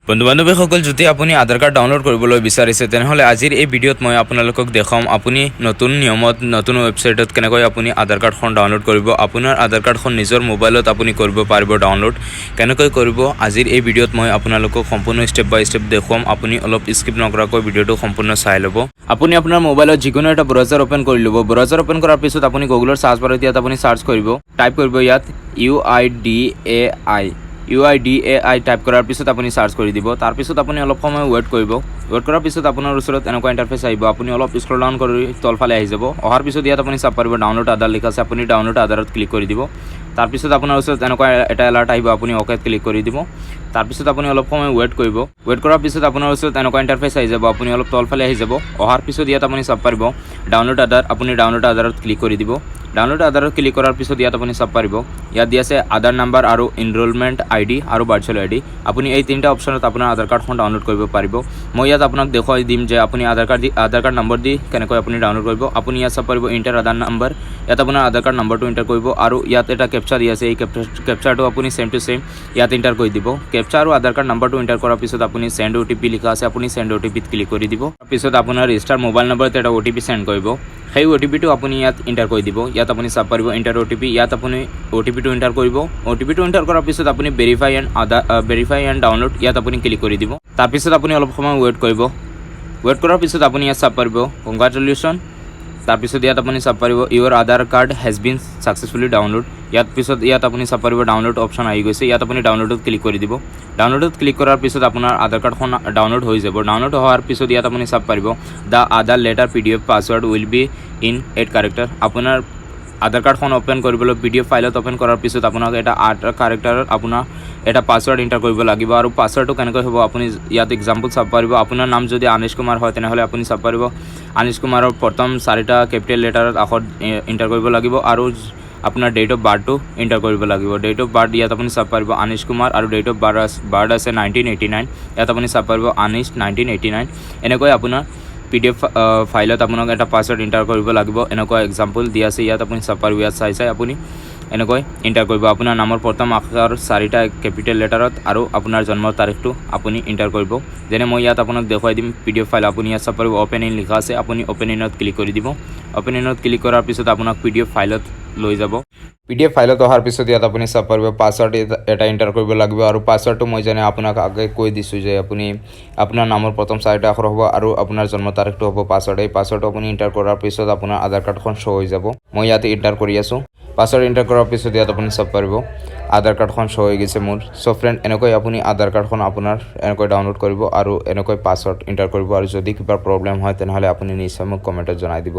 বন্ধু বান্ধৱীসকল, যদি আপুনি আধাৰ কাৰ্ড ডাউনলোড কৰিবলৈ বিচাৰিছে, তেনেহ'লে আজিৰ এই ভিডিঅ'ত মই আপোনালোকক দেখুৱাম আপুনি নতুন নিয়মত নতুন ৱেবছাইটত কেনেকৈ আপুনি আধাৰ কাৰ্ডখন ডাউনলোড কৰিব। আপোনাৰ আধাৰ কাৰ্ডখন নিজৰ মোবাইলত আপুনি কৰিব পাৰিব। ডাউনলোড কেনেকৈ কৰিব, আজিৰ এই ভিডিঅ'ত মই আপোনালোকক সম্পূৰ্ণ ষ্টেপ বাই ষ্টেপ দেখুৱাম। আপুনি অলপ স্কিপ নকৰাকৈ ভিডিঅ'টো সম্পূৰ্ণ চাই ল'ব। আপুনি আপোনাৰ মোবাইলত যিকোনো এটা ব্ৰাউজাৰ অ'পেন কৰি ল'ব। ব্ৰাউজাৰ অ'পেন কৰাৰ পিছত আপুনি গুগলৰ চাৰ্চ বাৰত ইয়াত আপুনি চাৰ্চ কৰিব, টাইপ কৰিব ইয়াত U I D A I. UIDAI type কৰাৰ পিছত আপুনি চাৰ্চ কৰি দিব। তাৰপিছত আপুনি অলপ সময় ৱেইট কৰিব। ৱেইট কৰাৰ পিছত আপোনাৰ ওচৰত এনেকুৱা ইণ্টাৰফেচ আহিব। আপুনি অলপ স্ক্ৰল ডাউন কৰি তলফালে আহি যাব। অহাৰ পিছত ইয়াত আপুনি চাব পাৰিব, ডাউনলোড আধাৰ লিখা আছে। আপুনি ডাউনলোড আধাৰত ক্লিক কৰি দিব। তাৰপিছত আপোনাৰ ওচৰত এনেকুৱা এটা এলাৰ্ট আহিব। আপুনি অ'কেত ক্লিক কৰি দিব। তাৰপিছত আপুনি অলপ সময় ৱেইট কৰিব। ৱেইট কৰাৰ পিছত আপোনাৰ ওচৰত এনেকুৱা ইণ্টাৰফেচ আহি যাব। আপুনি অলপ তলফালে আহি যাব। অহাৰ পিছত ইয়াত আপুনি চাব পাৰিব ডাউনলোড আধাৰ। আপুনি ডাউনলোড আধাৰত ক্লিক কৰি দিব। ডাউনলোড আধাৰত ক্লিক কৰাৰ পিছত ইয়াত আপুনি চাব পাৰিব, ইয়াত দি আছে আধাৰ নাম্বাৰ আৰু ইনৰলমেণ্ট আই ডি আৰু ভাৰ্চুৱেল আই ডি। আপুনি এই তিনিটা অপশ্যনত আপোনাৰ আধাৰ কাৰ্ডখন ডাউনলোড কৰিব পাৰিব। মই ইয়াত আপোনাক দেখুৱাই দিম যে আপুনি আধাৰ কাৰ্ড দি, আধাৰ কাৰ্ড নম্বৰ দি কেনেকৈ আপুনি ডাউনলোড কৰিব। আপুনি ইয়াত চাব পাৰিব এণ্টাৰ আধাৰ নাম্বাৰ। ইয়াত আপোনাৰ আধাৰ কাৰ্ড নম্বৰটো এণ্টাৰ কৰিব আৰু ইয়াত এটা কেপচা দি আছে। এই কেপচাৰটো আপুনি ছেম টু ছেম ইয়াত এণ্টাৰ কৰি দিব। কেপচা আৰু আধাৰ কাৰ্ড নম্বৰটো এণ্টাৰ কৰাৰ পিছত আপুনি চেণ্ড অ' টি পি লিখা আছে, আপুনি চেণ্ড অ' টি পিত ক্লিক কৰি দিব। পিছত আপোনাৰ ৰেজিষ্টাৰ মোবাইল নম্বৰত এটা অ' টি পি চেণ্ড কৰিব। সেই অ' টি পিটো আপুনি ইয়াত এণ্টাৰ কৰি দিব। ইয়াত আপুনি চাব পাৰিব এণ্টাৰ অ' টি পি। ইয়াত আপুনি অ' টি পিটো এণ্টাৰ কৰিব। অ' টি পিটো এণ্টাৰ কৰাৰ পিছত আপুনি verify and Aadhaar, verify and download, ইয়াত আপুনি ক্লিক কৰি দিব। তাৰপিছত আপুনি অলপ সময় ৱেইট কৰিব। ৱেইট কৰাৰ পিছত আপুনি ইয়াত চাব পাৰিব কংগ্ৰেচুলেশ্যন। তাৰপিছত ইয়াত আপুনি চাব পাৰিব, "Your Aadhaar card has been successfully download." ইয়াত পিছত ইয়াত আপুনি চাব পাৰিব, ডাউনলোড অপশ্যন আহি গৈছে। ইয়াত আপুনি ডাউনলোডত ক্লিক কৰি দিব। ডাউনলোডত ক্লিক কৰাৰ পিছত আপোনাৰ আধাৰ কাৰ্ডখন ডাউনলোড হৈ যাব। ডাউনলোড হোৱাৰ পিছত ইয়াত আপুনি চাব পাৰিব, "The Aadhaar letter PDF password will be in 8 character." আপোনাৰ আধাৰ কাৰ্ডখন অ'পেন কৰিবলৈ, পিডিএফ ফাইলত অ'পেন কৰাৰ পিছত আপোনাক এটা 8 কাৰেক্টাৰত আপোনাৰ এটা পাছৱৰ্ড এণ্টাৰ কৰিব লাগিব। আৰু পাছৱৰ্ডটো কেনেকৈ হ'ব, আপুনি ইয়াত এক্সাম্পল চাব পাৰিব। আপোনাৰ নাম যদি আনিছ কুমাৰ হয়, তেনেহ'লে আপুনি চাব পাৰিব, আনিছ কুমাৰৰ প্ৰথম চাৰিটা কেপিটেল লেটাৰত আখৰ এণ্টাৰ কৰিব লাগিব আৰু আপোনাৰ ডেট অফ বাৰ্থটো এণ্টাৰ কৰিব লাগিব। ডেট অফ বাৰ্থ ইয়াত আপুনি চাব পাৰিব, আনিছ কুমাৰ আৰু ডেট অফ বাৰ্থ আছে 1989। ইয়াত আপুনি চাব পাৰিব আনিছ 1989। এনেকৈ আপোনাৰ পিডিএফ ফাইলত আপোনাক এটা পাছৱৰ্ড এণ্টাৰ কৰিব লাগিব। এনেকুৱা এক্সাম্পল দি আছে। ইয়াত আপুনি চাব পাৰিব। ইয়াত চাই চাই আপুনি এনেকৈ এণ্টাৰ কৰিব। আপোনাৰ নামৰ প্ৰথম আখৰ চাৰিটা কেপিটেল লেটাৰত আৰু আপোনাৰ জন্মৰ তাৰিখটো আপুনি এণ্টাৰ কৰিব। যেনে মই ইয়াত আপোনাক দেখুৱাই দিম পিডিএফ ফাইল। আপুনি ইয়াত চাব পাৰিব, অ'পেন ইন লিখা আছে। আপুনি অ'পেন ইনত ক্লিক কৰি দিব। অ'পেন ইনত ক্লিক কৰাৰ পিছত আপোনাক পিডিএফ ফাইলত লৈ যাব। পিডিএফ ফাইলত অহাৰ পিছত ইয়াত আপুনি চাব পাৰিব, পাছৱৰ্ড এটা এণ্টাৰ কৰিব লাগিব। আৰু পাছৱৰ্ডটো মই যেনে আপোনাক আগে কৈ দিছোঁ যে আপুনি আপোনাৰ নামৰ প্ৰথম চাৰিটা আখৰ হ'ব আৰু আপোনাৰ জন্ম তাৰিখটো হ'ব পাছৱৰ্ড। এই পাছৱৰ্ডটো আপুনি এণ্টাৰ কৰাৰ পিছত আপোনাৰ আধাৰ কাৰ্ডখন শ্ব' হৈ যাব। মই ইয়াতে এণ্টাৰ কৰি আছোঁ। পাছৱৰ্ড এণ্টাৰ কৰাৰ পিছত ইয়াত আপুনি চাব পাৰিব, আধাৰ কাৰ্ডখন শ্ব' হৈ গৈছে মোৰ। চ' ফ্ৰেণ্ড, এনেকৈ আপুনি আধাৰ কাৰ্ডখন আপোনাৰ এনেকৈ ডাউনলোড কৰিব আৰু এনেকৈ পাছৱৰ্ড এণ্টাৰ কৰিব। আৰু যদি কিবা প্ৰব্লেম হয়, তেনেহ'লে আপুনি নিশ্চয় মোক কমেণ্টত জনাই দিব।